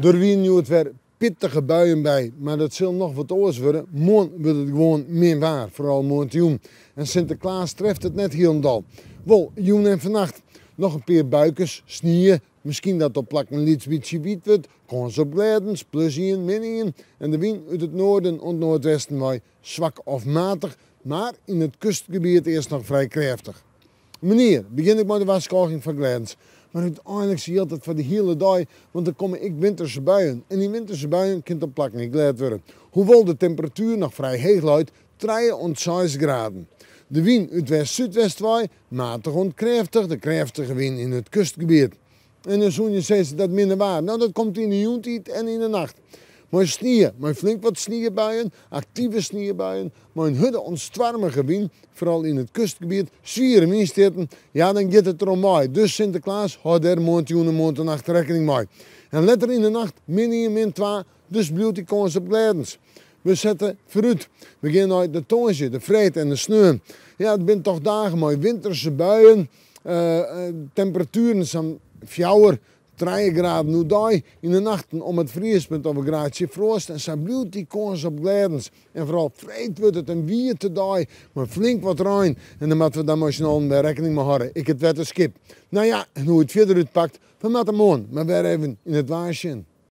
Der wienen hjoed wer pittige buien by, mar dat sil noch wat oars wurde. Moarn wurdt it gewoan min waar, foaral moarntejûn. En Sinteklaas treft it net hielendal. Wol, jûn en fannacht noch in pear buikes, snie, miskien dat op plakken in lyts bytsje wiet wurdt, kâns op glêdens, plus ien, min ien. En de wyn út it noarden oant noardwesten wei swak of matich, mar yn it kustgebiet earst noch frij krêftich. Menear, begjin ik mei de warskôging foar glêdens. Mar úteinliks jildt it foar de hiele dei, want der komme ek winterse buien. En yn winterse buien kin it op plakken ek glêd wurde. Hoewol de temperatuer noch frij heech leit, trije oant seis graden. De wyn út west-súdwest wei, matich oant krêftich, de krêftige wyn yn it kustgebiet. En dan soene je sizze dat minne waar, no dat komt yn de jûntiid en yn de nacht. Mei snie, mei flink wat sniebuien, aktive sniebuien, mei in hurde oant stoarmige wyn, foaral yn it kustgebiet, swiere wynstjitten, ja dan giet it derom mei. Dus Sinteklaas, hâld dêr moarntejûn en moarntenacht rekkening mei. En letter yn de nacht min ien, min twa, dus bliuwt dy kâns op glêdens. We sette foarút. We gean nei de tongersdei, de freed en de sneon. Ja, it binne toch dagen mei winterse buien, Temperatueren sa'n fjouwer, trije graden oerdei, yn de nachten om it friespunt of in graadsje froast en sa bliuwt dy kâns op glêdens. En foaral freed wurdt it in wiete dei mei flink wat rein en dêr moatte we dan mei syn allen wer rekkening mei hâlde, ek it wetterskip. No ja, en hoe't it fierder útpakt, we moatte moarn mar wer even yn it waar sjen.